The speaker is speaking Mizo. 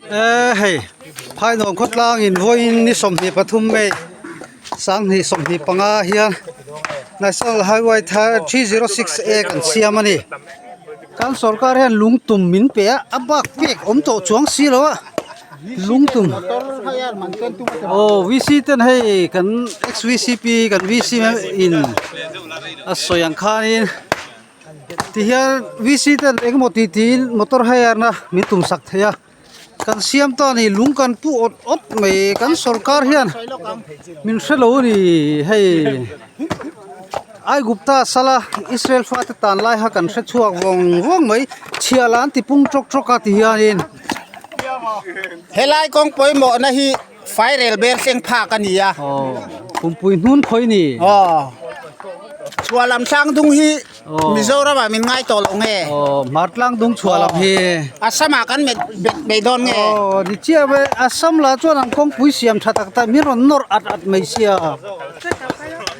E hei Phainuam khawtlang in vawiin ni 23 May 2025 hian National Highway 306 A kan siam a ni. Kan sorkar hian lungtum min pe a, a bak pek awm tawh chuang si lo a, lungtum aw VC ten hei kan ex VCP kan VC in a sawi ang khanin tihian VC ten engemaw tih tiin motor hire na min tum sak thei a. Kan siam ta ni lung kan pu awt awt mai kan sorkar hian min hre lo a ni hei Aigupta sala Israel fate tan lai kha kan hre chhuak vawng vawng mai chhiah lah an ti pung tawk tawk a ti hianin. Helai kawng pawimawhna hi Fairel bel thleng phak a ni a. Aw pumpui hnun khawi ni. Aw chhuah lam tlang dung hi Mizoram ah min ngai tawh lo nge? Aw, Hmartlang dung chhuah lam hi. Assam ah kan met bet mai dawn nge? Aw, ni chiah ve, Assam lah chuan an kawngpui siam tha tak tak min rawn nawr at at mai sia.